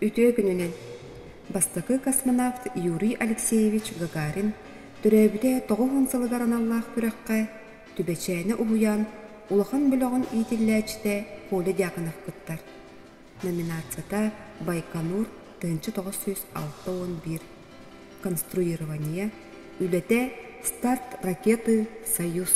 Үтүө күнүнэн! Бастакы космонавт Юрий Алексеевич Гагарин төрөөбүтэ 90 сылыгар аналлаах күрэххэ Түбэчээнэ уһуйаан улахан бөлөҕүн иитиллээччитэ Коля Дьяконов кыттар. Номинацията Байконур 1961. Конструирование үлэтэ Старт ракеты «Союз».